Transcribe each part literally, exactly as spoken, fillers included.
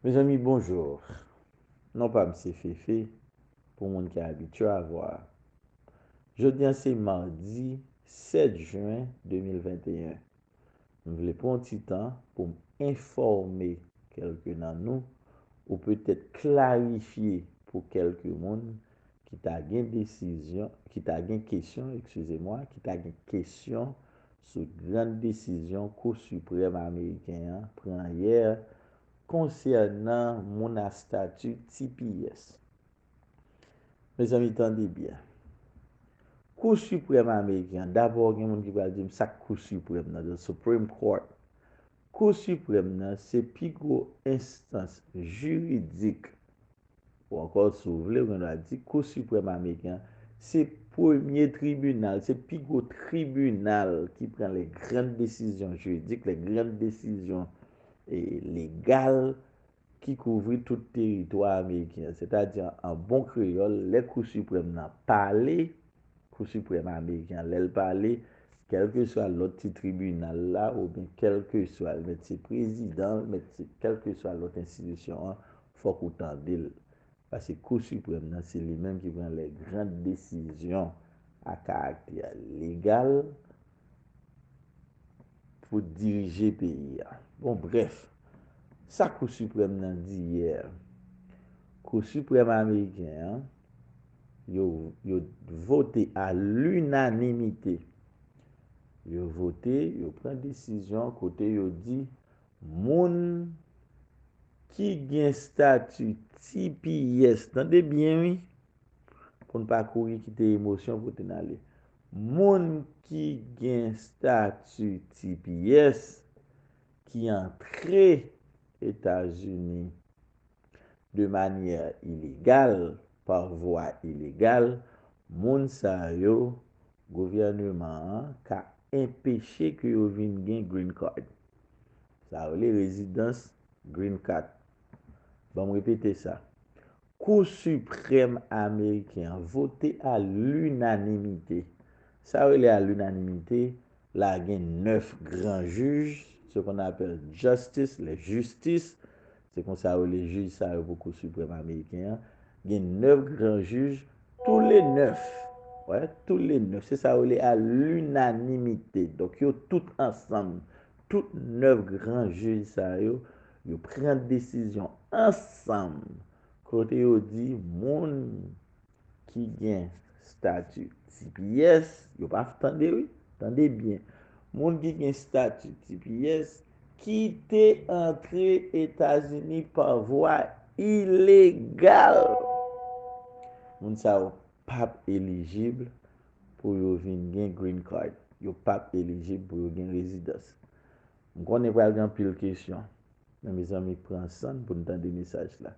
Mezanmi, bonjou. Non pa m se Fefe, pou moun ki abitye a vwa. Jodi a se madi sèt jen de mil venteyen. M vle pran yon ti tan pou m enfòme kèlke nan nou, ou petèt klarifye pou kèlke moun ki ta gen desizyon, ki ta gen kesyon, eskize mwa, ki ta gen kesyon sou gran desizyon Kou Siprèm Ameriken an pran yè konsènan moun a stati T P S. Mezanmi, tande byen. Kou Siprèm Ameriken an, dabò, gen moun ki pral di m sa k Kou Siprèm nan, the Supreme Court. Kou Siprèm nan se pi gwo enstans jiridik, ou ankò, si w vle, ou gen dwa di Kou Siprèm Ameriken an, se premye tribinal, se pi gwo tribinal ki pran les grandes décisions juridiques, les grandes décisions, e, legal, ki kouvri tout teritwa ameriken an. Sètadi, an bon kreyòl, lè Kou Siprèm nan pale, Kou Siprèm Ameriken an, lè l pale, kèlkeswa lòt ti tribinal la, oubyen kèlkeswa, l mèt se prezidan, l mèt se kèlkeswa lòt enstitisyon an, fòk ou tande l. Paske Kou Siprèm nan, se li menm ki pran les grandes décisions à caractère légal pou dirije peyi a. Bon, brèf, sa Kou Siprèm nan di yè, Kou Siprèm Ameriken an, yo, yo vote à l'unanimité. Yo vote, yo pran desizyon kote yo di moun ki gen stati T P S, tande byen, wi, pou n pa kouri kite emosyon pote n ale. Moun ki gen stati T P S ki antre Etazini de manyè ilegal, pa vwa ilegal, moun sa yo, gouvènman an ka enpeche ke yo vin gen green card. Sa rele rezidans green card. Ban m repete sa. Kou Siprèm Ameriken an vote à l'unanimité. Sa rele à l'unanimité, la gen nèf gran jij, ce qu'on appelle justice, les justices, se konsa yo rele jij sa yo pou Kou Siprèm Ameriken an, gen nèf gran jij, tous les neuf, ouais, tous les neuf, se sa yo rele à l'unanimité. Donk, yo tout ansanm, tout nèf gran jij sa yo, yo pran desizyon ansanm, kote yo di moun ki gen stati T P S, yo pa tande, wi, tande byen. Moun ki gen stati T P S ki te antre Etazini pa vwa ilegal, moun sa yo p ap elijib pou yo vin gen green card. Yo p ap elijib pou yo gen rezidans. M konnen pral gen anpil kesyon. Men mezanmi, pran san n pou n tande mesaj la.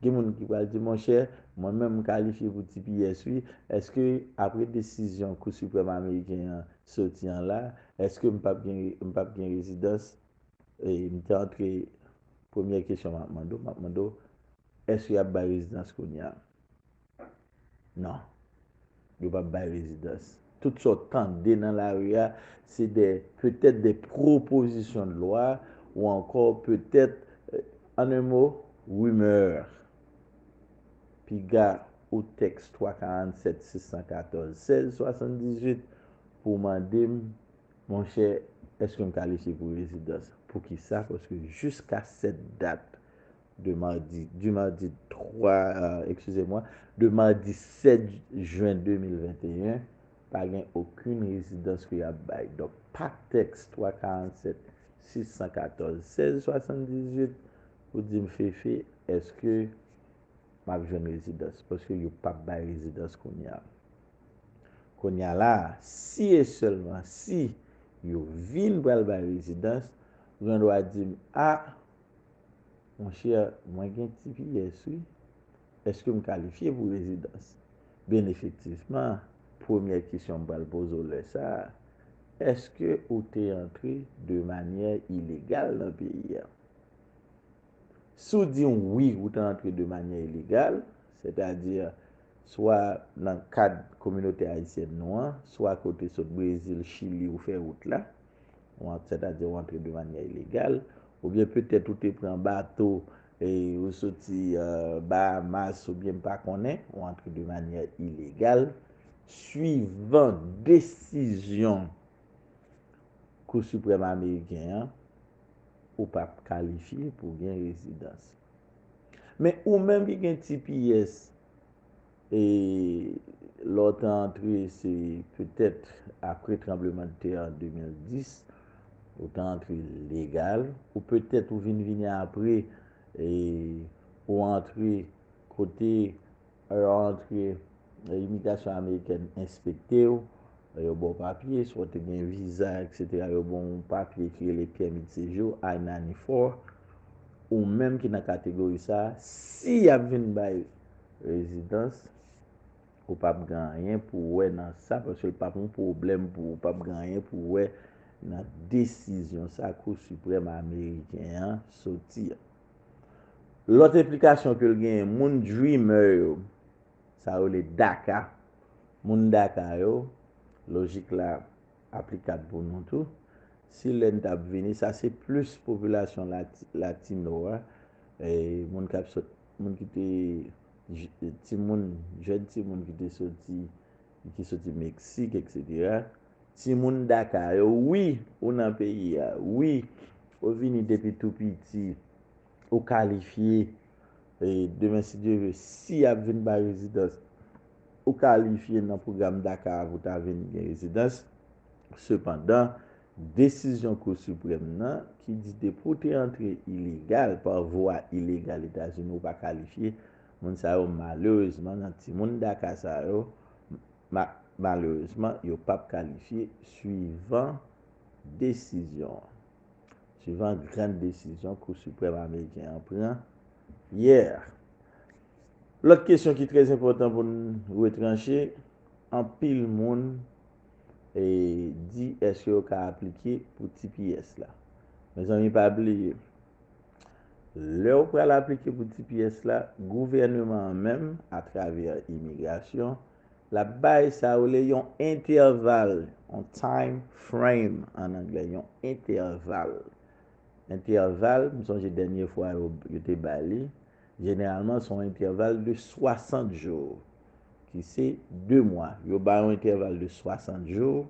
Gen moun ki pral di, monchè, mwen menm m kalifye pou T P S, wi. Èske apre desizyon Kou Siprèm Ameriken an soti an la, èske m p ap gen, m p ap gen rezidans? E m te antre, premyè kesyon m ap mande w, m ap mande w, èske y ap bay rezidans kounye a? Non. Yo p ap bay rezidans. Tout sa w tande nan lari a, se de, petèt de pwopozisyon de lwa, ou ankò petèt, euh, en un mot, rimè. Piga ou tèks twa karannsèt sis san katòz sèz swasanndizuit pou mande m, monchè, èske m kalifye pou rezidans? Poukisa? Paske jiska sèt dat de mardi, du mardi twa, euh, excusez-moi, de mardi sèt jen de mil venteyen, pa gen okenn rezidans ke y ap bay. Donk, pa tèks twa karannsèt sis san katòz sèz swasanndizuit pou di m, Fefe, èske m ap jwenn rezidans? Paske yo p ap bay rezidans kounye a. Kounye a la, si e sèlman si yo vin pral bay rezidans, ou gen dwa di m, a, monchè, mwen gen T P S, wi. Èske m kalifye pou rezidans? Byen efektivman, premyè kesyon m pral poze w lè sa a, èske ou te antre de manyè ilegal nan peyi a? Si w di m wi, ou te antre de manyè ilegal, sètadi swa nan kad kominote ayisyèn nou an, swa kote sot Brezil, Chili, ou fè wout la, ou an-, sètadi ou antre de manyè ilegal, oubyen petèt ou te pran bato, e ou soti Bahamas oubyen m pa konnen, ou antre de manyè ilegal, swivan desizyon Kou Siprèm Ameriken an, ou p ap kalifye pou gen rezidans. Men ou menm ki gen T P S, e lè w te antre, se petèt apre tranblemanntè an de mil dis, ou te antre legal, ou petèt ou vin vini apre, e ou antre kote, lè w antre, imigrasyon amerikèn enspekte w, yo ba w papye, swa w te gen viza, etsetera, yo ba w yon papye ki rele pèmi de sejou, I ninety-four, ou menm ki nan kategori sa a, si y ap vin bay rezidans, ou p ap gen anyen pou w wè nan sa, paske l p ap yon pwoblèm pou ou, ou p ap gen anyen pou w wè nan desizyon sa Kou Siprèm Ameriken an soti an. Lòt enplikasyon ke l genyen, moun Dreamer yo, sa yo rele DACA, moun DACA yo, lojik la aplikab pou nou tou. Si lè n t ap vini, sa se plis popilasyon lati- latino a, e moun k ap sot, moun ki te, j- timoun, jèn timoun ki te soti, ki soti Meksik, etsetera. Timoun DACA yo, wi, ou nan peyi a, wi, ou vini depi tou piti, ou kalifye, e demen, si Dye vle, si y ap vin bay rezidans, ou kalifye nan pwogram DACA a pou ta vin gen rezidans. Sepandan, desizyon Kou Siprèm nan ki di depi w te antre ilegal, pa vwa ilegal Etazini, ou pa kalifye, moun sa yo, malerezman, nan timoun DACA sa yo, ma- malerezman, yo p ap kalifye swivan desizyon an. Swivan gran desizyon Kou Siprèm Ameriken an pran yè. Lòt kesyon ki trè enpòtan pou n retranche, anpil moun e, di èske yo ka aplike pou T P S la. Mezanmi, pa bliye, lè w pral aplike pou T P S la, gouvèneman an menm, atravè imigrasyon, l ap bay sa yo rele yon entèval, yon time frame ann anglè, yon entèval. Entèval, m sonje dènye fwa yo, yo te bay li, jeneralman, se yon entèval de swasant jou, ki se de mwa. Yo bay yon entèval de swasant jou,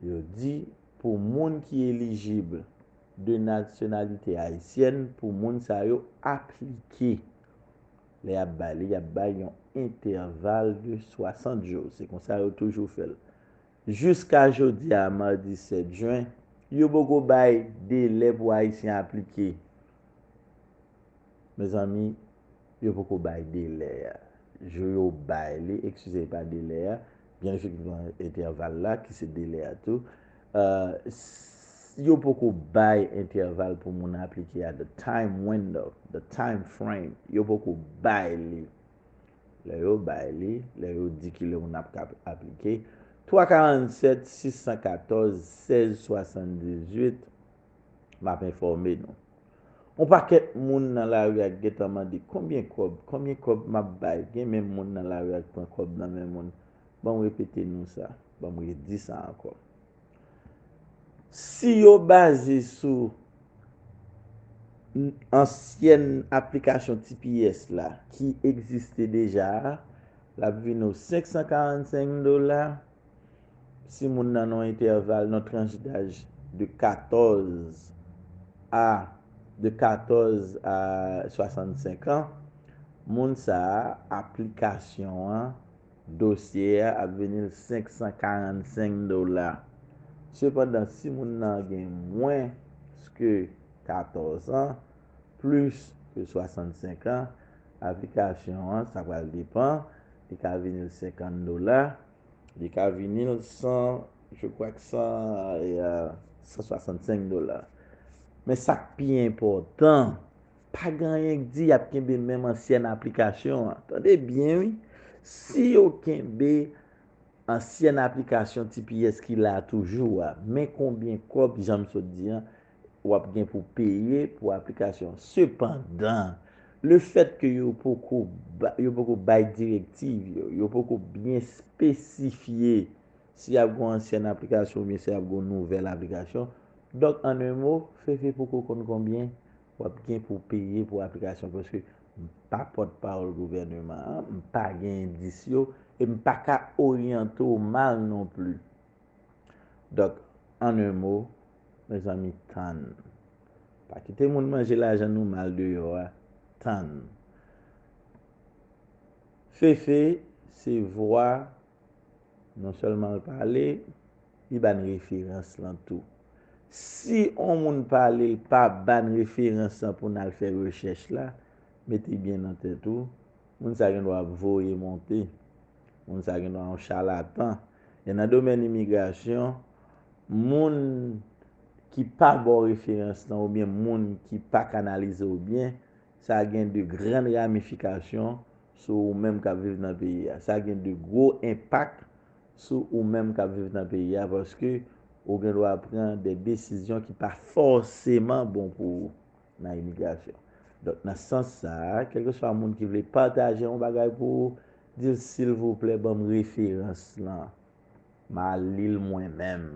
yo di, pou moun ki elijib de nasyonalite ayisyèn, pou moun sa yo aplike. Lè y ap bay li, y ap bay yon entèval de swasant jou. Se konsa yo toujou fè l. Jiska jodi a, madi sèt jen, yo poko bay delè pou Ayisyen aplike. Mezanmi, yo poko bay delè a. Jou yo bay li, eskize, pa delè a, byen efektivman entèval la, ki se delè a tou. Euh, s- yo poko bay entèval pou moun aplike a, the time window, the time frame. Yo poko bay li. Lè yo bay li, lè yo di ki lè moun ap ka aplike, twa karannsèt, sis san katòz, sèz swasanndizuit, m ap enfòme nou. Yon pakèt moun nan lari a gentan mande, "Konbyen kòb? Konbyen kòb m ap bay?" Gen menm moun nan lari a k pran kòb nan men moun. Ban m repete nou sa. Ban m redi sa ankò. Si yo baze sou n- ansyèn aplikasyon T P S la ki egziste deja a, l ap vin ou senk san karannsenk dola. Si moun nan nan yon entèval, nan tranch daj de katòz a, de katòz a swasannsenk an, moun sa a, aplikasyon an, dosye a ap vini l senk san karannsenk dola. Sepandan, si moun nan gen mwens ke katòz an, plis ke swasannsenk an, aplikasyon an, sa pral depann, li ka vini l senkant dola, li ka vini l san, je crois que san, euh, san swasannsenk dola. Men sa k pi enpòtan, pa gen anyen k di y ap kenbe menm ansyèn aplikasyon an. Tande byen, wi. Si yo kenbe ansyèn aplikasyon T P S ki la toujou a, men konbyen kòb, jan m sot di an, w ap gen pou peye pou aplikasyon. Sepandan, lefètke yo poko ba- yo poko bay direktiv yo, yo poko byen espesifye si y ap gen yon ansyèn aplikasyon oubyen si y ap gen yon nouvèl aplikasyon. Donk, an en mo, Fefe poko konn konbyen w ap gen pou peye pou aplikasyon, paske m pa pòtpawòl gouvèneman an, m pa gen endis yo, e m pa ka oryante w mal non pli. Donk, an en mo, mezanmi, tann. Pa kite moun manje lajan nou mal deyò a, tann. Fefe se vwa, non sèlman l pale, li ba n referans lan tou. Si yon moun pale, l pa ba n referans lan pou n al fè rechèch la, mete byen nan tèt ou, moun sa gen dwa ap voye monte. Moun sa gen dwa yon chalatan. E nan domèn imigrasyon, moun ki pa ba w referans lan oubyen moun ki pa kanalize w byen, sa gen de grann ramifikasyon sou ou menm k ap viv nan peyi a. Sa gen de gwo enpak sou ou menm k ap viv nan peyi a, paske ou gen dwa pran de desizyon ki pa fòseman bon pou ou nan imigrasyon. Donk, nan sans sa a, kèlkeswa moun ki vle pataje yon bagay pou ou, di l, silvouplè, ban m referans lan. M a li l mwen menm.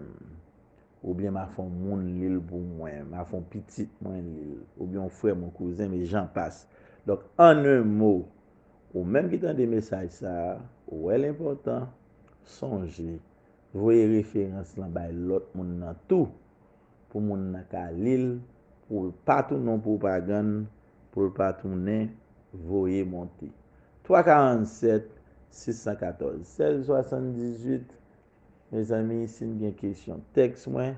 Oubyen m a fè yon moun li l pou mwen. M a fè yon pitit mwen li l. Oubyen yon frè m, yon kouzen m, e j'en passe. Donk, an en mo, ou menm ki tande mesaj sa a, ou wè l enpòtan, sonje, voye referans lan bay lòt moun nan tou, pou moun nan ka li l, pou l pa tounen yon pwopagann, pou l pa tounen voye monte. Twa karannsèt, sis san katòz, sèz swasanndizuit, mezanmi, si n gen kesyon, tèks mwen,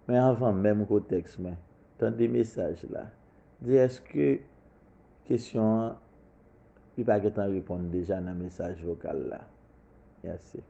men anvan menm ke w tèks mwen, tande mesaj la. Di èske kesyon an, li pa gentan reponn deja nan mesaj vokal la? Mèsi.